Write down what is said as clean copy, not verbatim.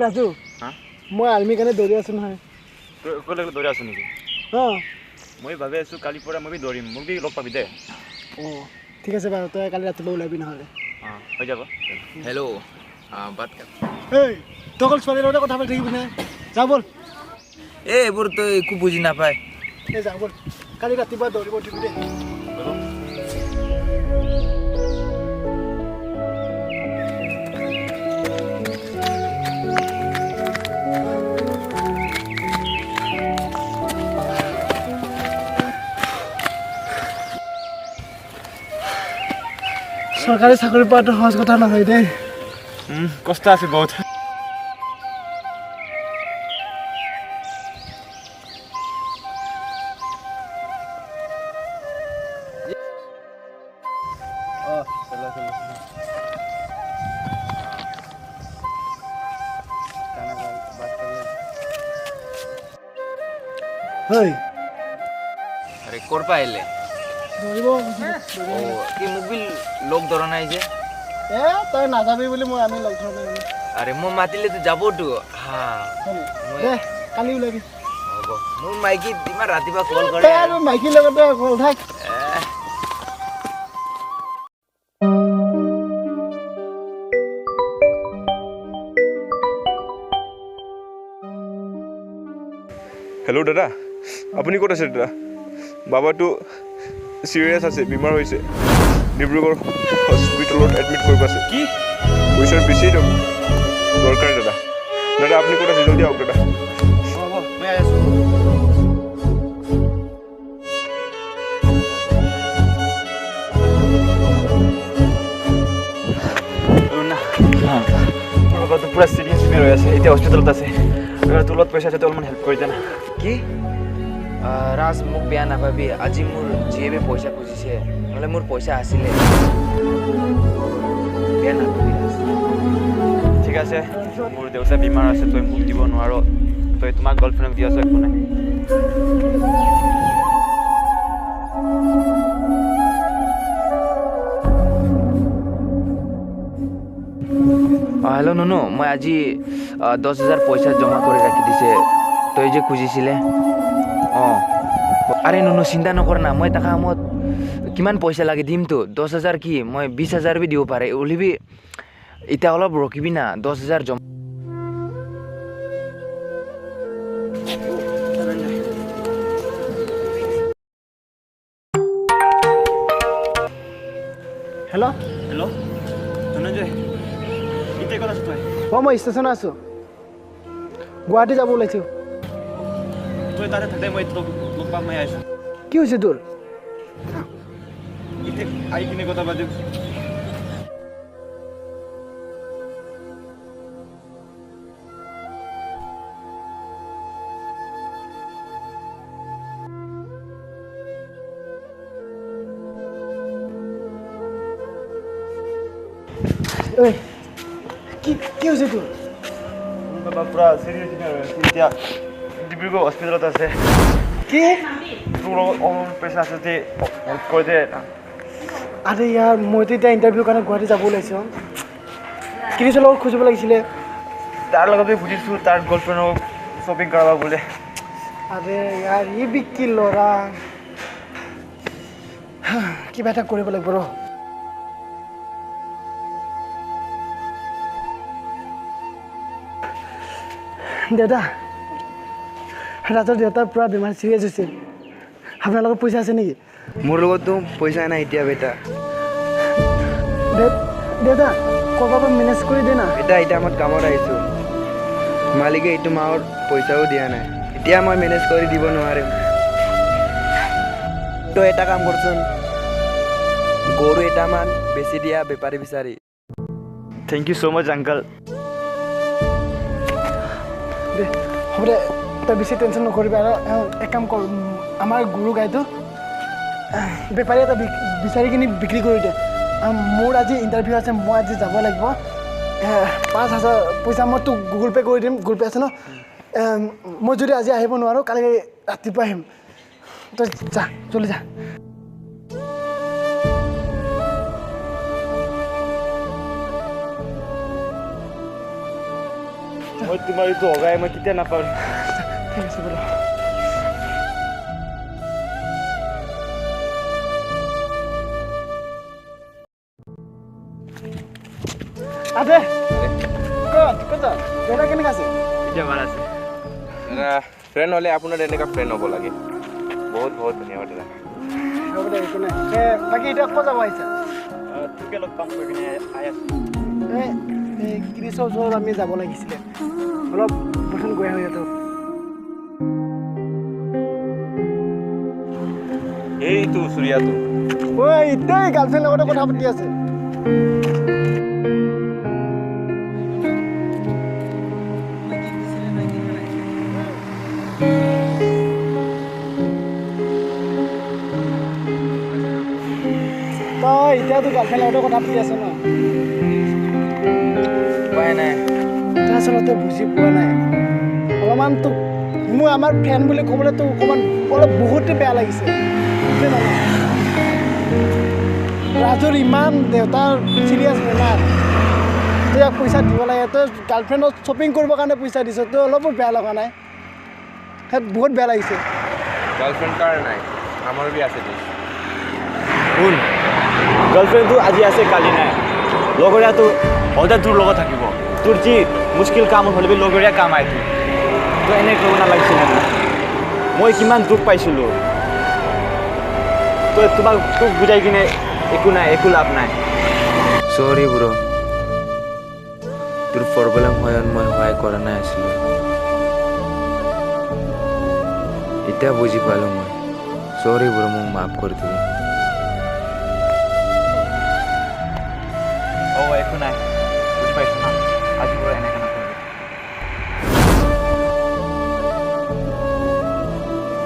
ৰাজু, মই আৰ্মিৰ কাৰণে দৌৰি আছোঁ নহয়। তই দৌৰি আছ নেকি? অঁ, মই ভাবি আছোঁ কালিৰ পৰা মই দৌৰিম, মোক বি লগ পাবি দে। অঁ ঠিক আছে বাৰু, তই কালি ৰাতিপুৱা ওলাবি নহ'লে। অঁ হৈ যাব। হেল্ল' বাট এই তই অকল ছোৱালীৰ লগতে কথা পাতি থাকিবি নে? যা ব'ল। এই এইবোৰ তই একো বুজি নাপায়। এই যা ব'ল, কালি ৰাতিপুৱা দৌৰিব উঠিবি দেই। চৰকাৰী চাকৰি পোৱাটো সহজ কথা নহয় দেই। কষ্ট আছে বহুত। আৰে ক'ৰ পৰা আহিলে? কি মোক বি লগ ধৰা নাই যে? এ তই নাযাবি বুলি মই আমি লগ ধৰা নাই। আৰে মই মাতিলেতো যাবতো। হা দে কালি ওলাবি। হ'ব, মোৰ মাইকী ইমান ৰাতিপুৱা কল কৰে। আৰু মাইকীৰ লগতে কল থাক। হেল্ল' দাদা, আপুনি ক'ত আছে দাদা? বাবাটো চিৰিয়াছ আছে, বেমাৰ হৈছে, ডিব্ৰুগড় হস্পিটেলত এডমিট কৰিব আছে। কি পইচাৰ বেছি দৰকাৰ দাদা। দাদা আপুনি ক'ত আছে? জলদি আহক দাদা। মোৰ বাবাটো পূৰা চিৰিয়াছ বেমাৰ হৈ আছে, এতিয়া হস্পিটেলত আছে। তোৰ লগত পইচা আছে, তই অলপমান হেল্প কৰি দে না। কি ৰাজ, মোক বেয়া নাপাবি, আজি মোৰ জীয়েবে পইচা খুজিছে, নহ'লে মোৰ পইচা আছিলে। বেয়া নাপাবি ৰাজ। ঠিক আছে, মোৰ দেউতা বেমাৰ আছে, তই মোক দিব নোৱাৰ, তই তোমাক গাৰ্লফ্ৰেণ্ডক দি আছ, একো নাই। অঁ হেল্ল' নুনু, মই আজি 10,000 পইচা জমা কৰি ৰাখি দিছে, তই যে খুজিছিলে। অঁ আৰে নুনু চিন্তা নকৰ না, মই টাকা সময়ত কিমান পইচা লাগে দিমতো। 10,000 কি মই 20,000 বি দিব পাৰে, উলিবি এতিয়া অলপ ৰখিবি না, 10,000 জমা। হেল্ল' হেল্ল' ধনঞ্জয়, এতিয়া ক'ত আছ তই? অঁ মই ষ্টেচনত আছোঁ, গুৱাহাটী যাব ওলাইছোঁ। তই তাতে থাক দে, মই তোক লগ পাম, মই আহিছোঁ। কি হৈছে তোৰ? এতিয়া আহি কিনে কথা পাতিম। ঐ কি কি হৈছে তোৰ? মোৰ বাবা পূৰা চিৰিয়াছ বেমাৰ হৈ আছে, এতিয়া ডিব্ৰুগড় হস্পিটেলত আছে। কি তোৰ লগত অলপমান পইচা আছে যদি হেল্প কৰি দে। আৰে ইয়াৰ, মইতো এতিয়া ইণ্টাৰভিউৰ কাৰণে গুৱাহাটী যাব ওলাইছোঁ। কিৰিছৰ লগত খুজিব লাগিছিলে। তাৰ লগতে খুজিছোঁ, তাৰ গাৰ্লফ্ৰেণ্ডক শ্বপিং কৰাব বোলে। আৰে ইয়াৰ, ই বিকি ল'ৰা, কিবা এটা কৰিব লাগিব ৰ। দেউতা, ৰাজৰ দেউতাৰ পূৰা বেমাৰ চিৰিয়াছ হৈছে, আপোনাৰ লগত পইচা আছে নেকি? মোৰ লগততো পইচা নাই এতিয়া বেটা। দেউতা ক'ৰবাৰ পৰা মেনেজ কৰি দে না। বেটা এতিয়া মই কামত আহিছোঁ, মালিকে এইটো মাহৰ পইচাও দিয়া নাই, এতিয়া মই মেনেজ কৰি দিব নোৱাৰিম। তই এটা কাম কৰচোন, গৰু এটামান বেছি দিয়া বেপাৰী বিচাৰি। Thank you so much uncle. দে হ'ব দে, তই বেছি টেনশ্যন নকৰিবি। আৰু এক কাম কৰ, আমাৰ গৰু গাইটো বেপাৰী এটা বিচাৰি কিনি বিক্ৰী কৰি দে। মোৰ আজি ইণ্টাৰভিউ আছে, মই আজি যাব লাগিব। 5,000 পইচা মই তোক গুগল পে' কৰি দিম, গুগল পে' আছে ন? মই যদি আজি আহিব নোৱাৰোঁ, কালি ৰাতিপুৱা আহিম। তই যা, জলদি যা। মই তোমাৰ এইটো অগাই মই কেতিয়া নাপাওঁ। ঠিক আছে ব'লা। আদে ক'ত ক'ত দেউতা কেনেকুৱা আছে? এতিয়া ভাল আছে। দাদা, ফ্ৰেণ্ড হ'লে আপোনাৰ এনেকুৱা ফ্ৰেণ্ড হ'ব লাগে। বহুত বহুত ধন্যবাদ দাদা। হ'ব দে, একো নাই। বাকী এতিয়া ক'ত যাব আহিছা? তোকে লগ পাম কৈ কিনে আহি আছোঁ। এই গিৰিছৰ ওচৰত আমি যাব লাগিছিলে, অলপ প্ৰথম গৈ আহোঁ ইয়াতো। এইটো চুৰিয়াটো। ঐ, এতিয়াই গাৰ্লফ্ৰেণ্ড লগতে কথা পাতি আছে। তই এতিয়াতো গাৰ্লফ্ৰেণ্ড লগতে কথা পাতি আছ ন? উপায় নাই। তই আচলতে বুজি পোৱা নাই অলপমান। তোক মোৰ আমাৰ ফ্ৰেণ্ড বুলি ক'বলৈ তোক অকণমান অলপ বহুতে বেয়া লাগিছে। বুজিলি জানো, ৰাজুৰ ইমান দেউতাৰ চিৰিয়াছ বেমাৰ, তই ইয়াক পইচা দিব লাগে। তই গাৰ্লফ্ৰেণ্ডক শ্বপিং কৰিবৰ কাৰণে পইচা দিছ, তই অলপো বেয়া লগা নাই? সেই বহুত বেয়া লাগিছে। গাৰ্লফ্ৰেণ্ড কাৰ নাই, আমাৰ বি আছে। শুন, গাৰ্লফ্ৰেণ্ডটো আজি আছে কালি নাই, লগৰীয়াটো সদায় তোৰ লগত থাকিব। তোৰ যি মুস্কিল কাম হ'লে বি লগৰীয়া কাম আহে। তোৰ তই এনে কৰিব নালাগিছিলে। মই কিমান দুখ পাইছিলোঁ। তই তোমাক তোক বুজাই কিনে একো নাই, একো লাভ নাই। চৰি ব্ৰ, তোৰ প্ৰব্লেম হয় মই সহায় কৰা নাই আছিলোঁ। এতিয়া বুজি পালোঁ মই। চৰি ব্ৰ, মোক মাফ কৰি দিবি। অঁ, একো নাই।